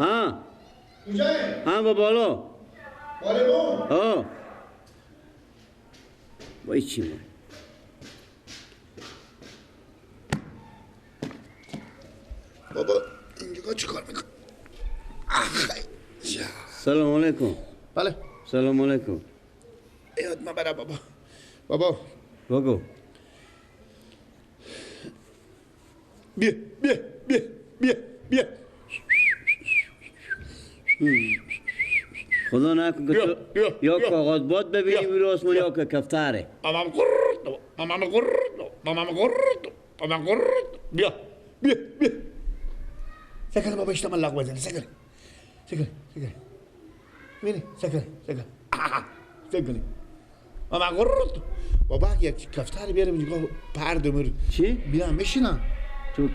ها کجایی؟ ها با بالا بالا بون؟ آه با چی من؟ بابا اینجا چیکار میکنی؟ سلام علیکم. بله سلام علیکم. یاد من برم بابا. بابا بگو. بیا بیا بیا بیا بیا. خدا نکن که تو یا کاغذ باد ببینی بیرو آسمان یا که کفتره. مامام قرد مامام قرد مامام قرد مامام قرد. بیا بیا بیا. سکر بابا اشتم لغو بزنی. سکر سکر سکر. ببینی سکر سکر سکر. ماما قرد. بابا یک کفتر بیارم اینجا پردم. چی؟ بیام میشینم. تو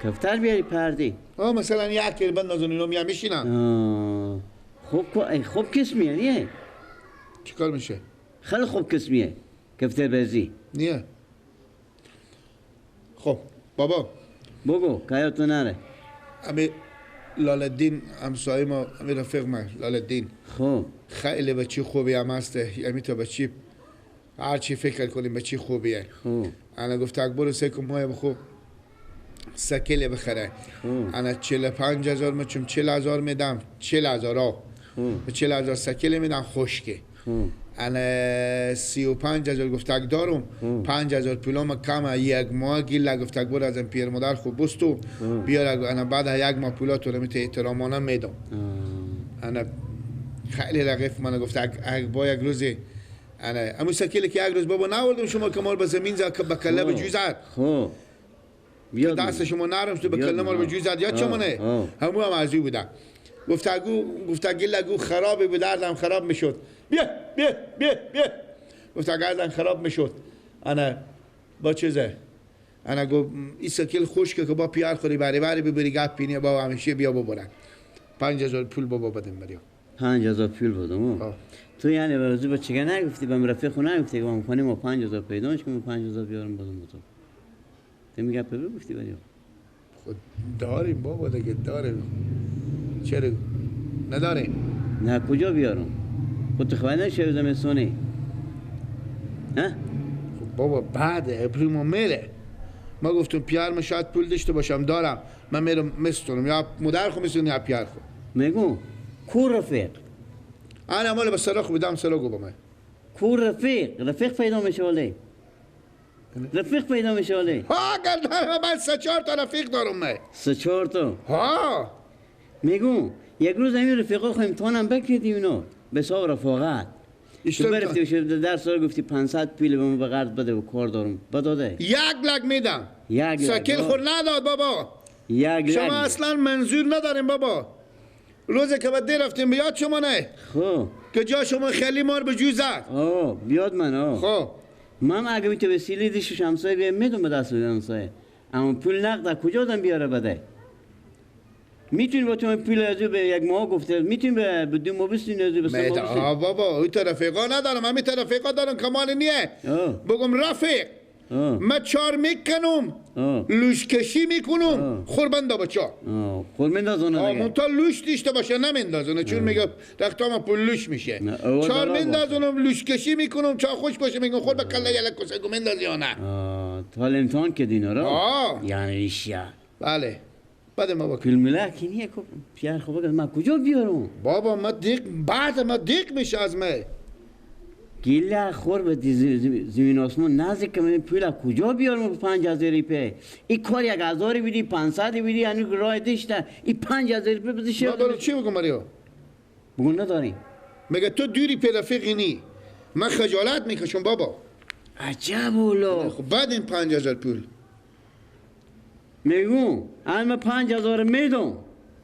کفتر بیاری پردی؟ آه مثلا یک کل بندازن اینو میام میشینم. خوب خوب کسمیه نیه؟ چیکار میشه؟ خیلی خوب کسمیه کفتر بازی. نیه. خب بابا. بگو که نره. امی لالدین همسایه ما، امی رفیق ما لالدین. خب خیلی بچه خوبی هم هسته، یعنی تا بچه هر چی فکر کنیم بچه خوبیه. خب انا گفت اکبر سکم مای بخو سکل بخره. انا 45,000 ما چون 40,000 میدم، 40,000 ها. 40,000 سکل میدم خشکه. انا 35,000 گفت اک دارم، 5,000 پولام کم یک ماه گیل گفت اک بر از پیر مادر خوب بستو بیار. انا بعد یک ماه پولاتو رو میته احترامانه میدم. انا خیلی رقیف من گفت اک با یک روزی انا امو سکیل که یک روز بابا نوردم شما کمال به زمین زد به کله به جوی زد. خب دست شما نرم شد به کله مال به جوی زد یاد شما نه همو هم از بودم. گفتگو لگو خرابی بود، دردم خراب میشد. بیا بیا بیا بیا. گفت گردن خراب میشد. انا با چیزه انا گفت این سکیل خشکه که با پیار خوری بری بری ببری گپ پینی با همیشه بیا ببرن. 5,000 پول بابا بدم بریم. 5,000 پول بدم. تو یعنی برازو با چگه نگفتی به رفیق خو نگفتی که ما خانه ما 5,000 پیدا میشه که ما 5,000 بیارم بدم به تو. تو میگه بگفتی بریم. خود داریم بابا دیگه داریم. چرا نداریم؟ نه کجا بیارم؟ خود تو خبر نشه زمستونی. ها؟ خب بابا بعد ابری ما میره. ما گفتم پیار ما شاید پول داشته باشم دارم. من میرم مستونم یا مادر خو میستونم یا پیار خو. میگم کو رفیق؟ انا مال به سراخ بودم سراغ با من. کو رفیق؟ رفیق پیدا میشه ولی. رفیق پیدا میشه ولی. ها گردن من 3-4 تا رفیق دارم من. 3-4 تا؟ ها. میگم یک روز همین رفیقا خو امتحانم بکردی اینا به حساب رفاقت. تو برفتی شد در سال گفتی 500 پول به من به قرض بده و کار دارم. بداده. 1 لک میدم. 1 لک. سکیل خور نداد بابا. 1 لک. شما اصلا منظور نداریم بابا. روزی که بعد رفتیم بیاد شما نه. خب. که جا شما خیلی مار به جو زد. آه بیاد من آه. خب. من اگه تو وسیله دیش شمسای بیام میدم به دست همسایه. اما پول نقد کجا آدم بیاره بده؟ میتونی با تو پول از به یک ماه گفته میتونی به 2 ماه بستونی از به 3 ماه. آه بابا او رفیقا ندارم، همین رفیقا دارم کمال نیه. بگم رفیق من چار میکنم لوش کشی میکنم خوربنده بچا خور میندازونه دیگه. منتها لوش دیشته باشه نمیندازونه چون میگه رختام پول لوش میشه. چار میندازونم لوش کشی میکنم چا خوش باشه میگم خور به کله یلک کسگو میندازی یا نه. تا امتحان کردی اینا رو؟ یعنی ایشیا. بله بعد ما با پول ملکی نیه که پیار خب بگم من کجا بیارم؟ بابا ما دیق بعد ما دیق میشه از من. گیله خور به زمین آسمون نزدیک که من پول کجا بیارم 5,000 پی؟ این کار 1,000 بیدی 500 بیدی یعنی راه داشته این 5,000 پی بده شه. ما برو چی بگم ماریو؟ بگو نداریم. مگه تو دوری پی رفیقی نی؟ من خجالت میکشم بابا. عجب اولا. خب بعد این 5,000 پول میگم الان 5,000 میدم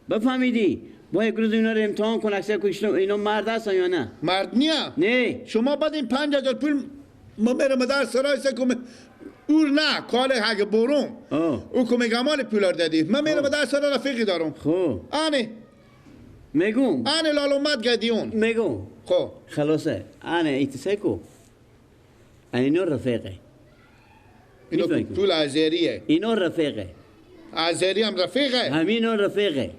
بفهمیدی با یک روز اینا رو امتحان کن اکثر کشتم اینا مرد هستن یا نه؟ مرد نیا؟ نه. شما بعد این 5,000 پول ما میرم در سرای سکم اور نه کار حق بروم او که میگم مال پولار دادی من میرم در سرای رفیقی دارم. خب آنه میگم آنه لالومت گدیون میگم خب خلاصه آنه ایتسکو اینا رفیقه اینا پول آذریه اینا رفیقه آذری هم رفیقه همین رفیقه.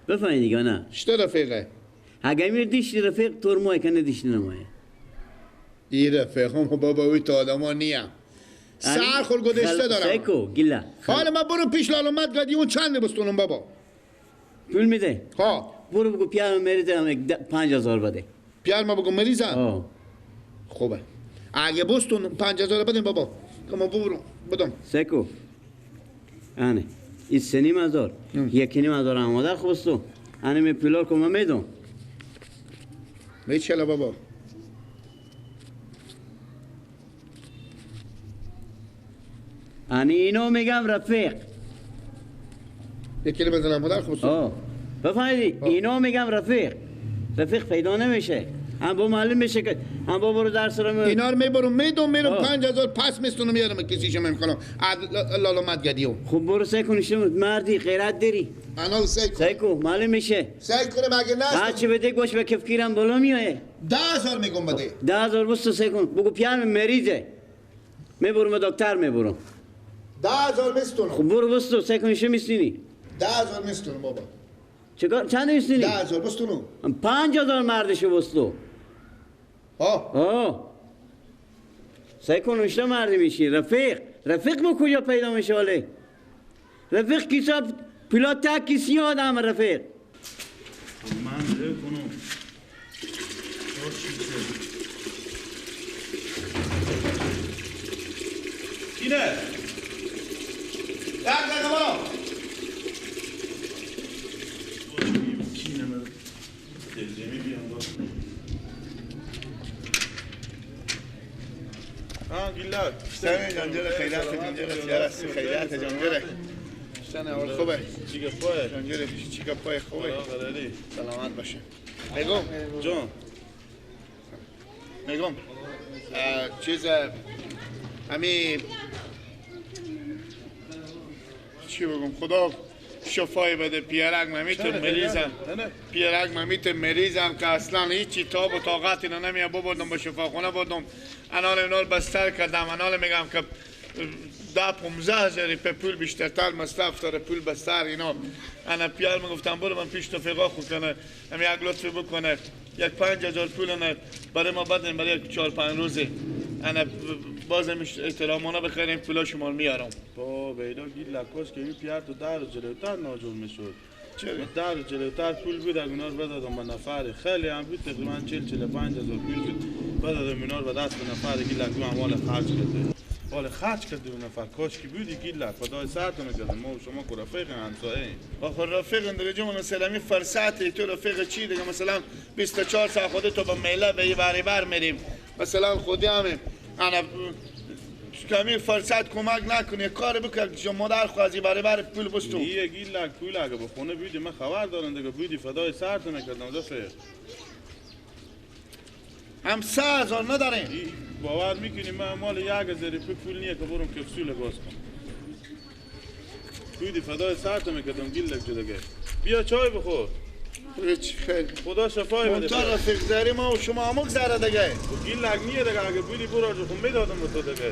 بفهمی دیگه نه؟ شته رفیقه؟ اگه میر دیشتی رفیق تور مای که ندیشتی نمایه. ای رفیق هم بابا اوی تا آدم ها نیم. سر خور گذشته دارم. سیکو گیلا. حالا من برو پیش لالومت گدی اون چند بستونم بابا. پول میده؟ ها. برو بگو پیار مریضم 5000 بده. پیار ما بگو مریضم؟ خوبه. اگه بستون 5000 بدیم بابا. که ما برو بدم. سیکو. آنه. این 3,500. 1,500 آماده خوبستو. آنه می پولار که من میدم. میچله بابا. آنه اینو میگم رفیق. یک کلمه بزنم مادر خوب. بفهمیدی؟ اینو میگم رفیق. رفیق پیدا نمیشه. هم با معلوم میشه که هم با برو درس رو اینا رو میبرم میدم میرم 5000 پس میستونم میارم کسیشم میکنم لالومت گدیو. خب برو سعی کن مردی غیرت داری. انا سعی کن. سعی کن معلوم میشه. سعی کنم اگه نه هرچی بده گوش به کفگیرم بالا میایه. 10000 میگم بده. 10000 بس سعی کن بگو پیام مریضه. میبرم دکتر میبرم. 10000 میستونم. خب برو بس تو سعی کن چه میستونی؟ 10000 میستونم بابا. چیکار چند میستونی؟ 10000 بستونم. 5000 مردشو بستو. ها. سعی کن اونجا مردی میشی رفیق. رفیق با کجا پیدا میشه حاله؟ رفیق کیسا پولا تک کیسی آدم رفیق. من ره کنم. اینه. یک دقیقه برو. سمی جان جل خیرات جان جل سیارت خیرات جان جل سن اول خوبه چیکه پای جان جل چیکه پای خوبه سلامت باشه. میگم جان میگم چیز امی چی بگم خدا شفای بده پیرک من میت مریضم. پیرک من میت مریضم که اصلا هیچی تاب و طاقت اینا نمیاد. ببردم به شفاخونه بردم انال انال بستر کردم. انال میگم که 10-15 هزار پول بیشترتر مصرف داره پول بستر اینا. انا پیار میگفتم برو من پیش رفیقا خود کنه هم یک لطفی بکنه یک 5000 پول نه برای ما بدن برای یک 4-5 روزه. انا بازم احترامانه بخریم پولا شما میارم. با بیدا گیر لکاش که این پیار تو 10 روز جلوتر ناجور میشد. چرا؟ 10 روز جلوتر پول بود اگه اونا رو بدادم به نفر خیلی هم بود تقریبا 40-45 هزار پول بود بدادم اینا رو به دست به نفر گیر لکو هم حال خرج کرده. حال خرج کرده اون نفر کاش که بودی گیر لک خدای سرتو میکردم. ما و شما که رفیق همسایه ایم. آخه رفیق دیگه جون مثلا می فرصت تو رفیق چی دیگه مثلا 24 ساعت خودت تو با میله به بر میریم مثلا خودی هم انا کمی فرصت کمک نکنی کار بکن که مادر خوازی برای بر پول بستو. یه گیل لک پول اگه به خونه بودی من خبر دارم دیگه بودی فدای سرتو میکردم رفیق. هم 3000 نداریم. باور میکنی من مال 1000 پول نیه که برم کپسول باز کنم. بودی فدای سرتو میکردم گیل لک دیگه. بیا چای بخور. هیچ خیلی خدا شفای بده. تا رفیق زری ما و شما همک زره دیگه. گیل لک نیه دیگه اگه بودی برو خون میدادم به تو دیگه.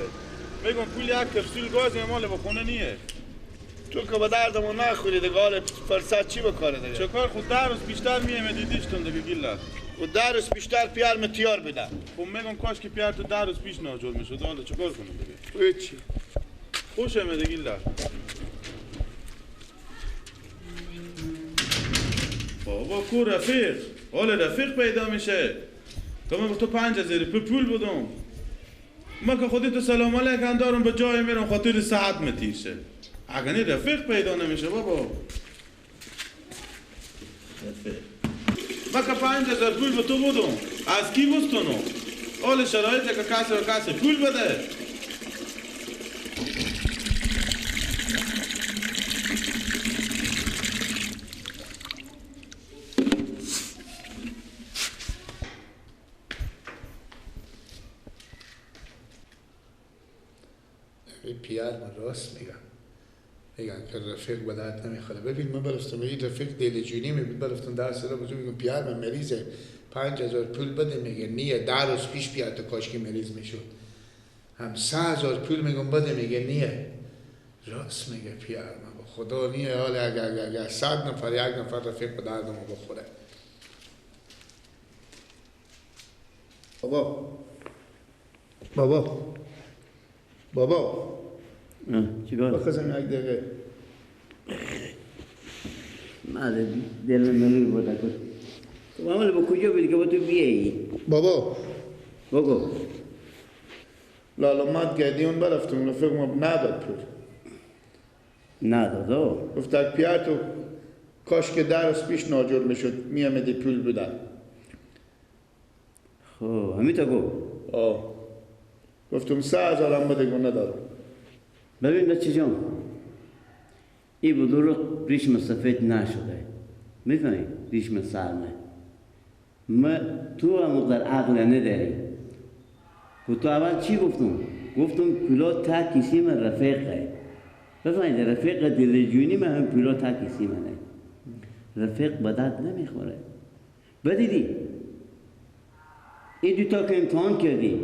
میگم پول یک کپسول گاز مال به خونه نیه. تو که به دردمون نخوری دیگه حال فرصت چی بکاره دیگه؟ چه کار خود 10 روز بیشتر میام دیدیشتون دیگه گیل لک. و 10 روز بیشتر پیار متیار بده. خب میگم کاش که پیار تو 10 روز پیش ناجور میشد. حالا چیکار کنم دیگه؟ هیچ. خوش اومدی گیل لک. بابا کو رفیق؟ حال رفیق پیدا میشه. که من تو 5000 پول بدم. ما که خودی تو سلام علیکم دارم به جای میرم خاطر صحت متیشه. اگه نه رفیق پیدا نمیشه بابا. رفیق ما که 5000 پول به تو بدم از کی بستونم؟ حال شرایط که کسی به کسی پول بده. پیار من راست میگم میگن که رفیق به درد نمیخوره. ببین من برفتم این رفیق دل جونی میبود برفتم 10 ساله بزرگ میگم پیار من مریضه 5000 پول بده میگه نیه. 10 روز پیش پیار تو کاش که مریض میشد. هم 3000 پول میگم بده میگه نیه. راست میگه پیار من. خدا نیه حال اگر 100 نفر یک نفر رفیق به درد ما بخوره. بابا بابا بابا چیکار؟ بخزم یک دقیقه. من دلم ملول بوده کن. تو عمل با کجا بودی که با تو بیایی؟ بابا بگو. لالامت گدیون برفتم رفیق ما نداد پول. نداد او؟ گفت اک پیار تو کاش که 10 روز پیش ناجور میشد میامدی پول بودن. خب همین تا گفت؟ آه. گفتم 3000 هم بده گفت ندارم. ببین بچه جان، این بزرگ ریشم سفید نشده، میفهمی؟ ریشم سرمه. ما تو هم مقدار عقل نداری. تو اول چی گفتم؟ گفتم پولا تا کیسی من رفیقه. بفهمید رفیق دلجونی من هم پولا تا کیسی منه. رفیق به درد نمیخوره. بدیدی؟ این دوتا که امتحان کردی،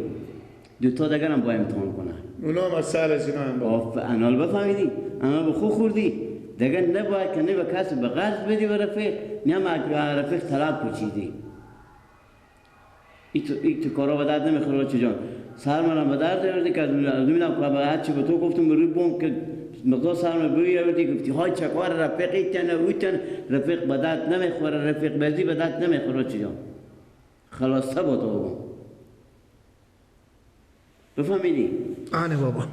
دوتا دیگر هم با امتحان کنن. اونا هم از سر از اینا هم با. انال بفهمیدی؟ انال به خود خوردی. دیگر نباید که نه به کسی به قرض بدی به رفیق، نه هم رفیق طلب کچیدی. این تو کارا به درد نمیخوره بچه جان. سر منم به درد آوردی که از نمیدونم که هرچی به تو گفتم روی بوم که مقدار سر من بوی آوردی، گفتی های چه کار رفیق این تنه او تنه. رفیق به درد نمیخوره، رفیق بازی به درد نمیخوره بچه جان. خلاصه با تو بگم. بفهمیدی؟ آنه بابا.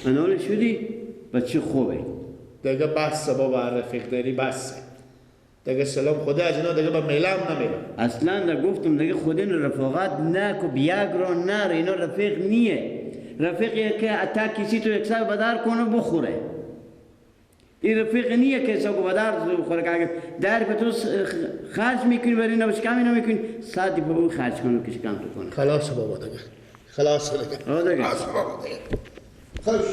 انال شدی؟ بچه خوبه. دیگه بسه بابا، رفیق داری بسه. دیگه سلام خدا از اینا دیگه به میله هم نمیرم. اصلا گفتم دیگه خود این رفاقت نکو، بیگ رو نره، اینا رفیق نیه. رفیقیه که حتی کسی تو یک سر بدر کنه بخوره. این رفیق نیه که ساکو بدر بخوره که اگر در به تو خرج میکنی برای اینا بشکم اینا میکنی، 100 دیپا او خرج کنه که شکم تو کنه. خلاص بابا دیگه. خلاص دیگه. آه دیگه. خلاص بابا دیگه. خلاص.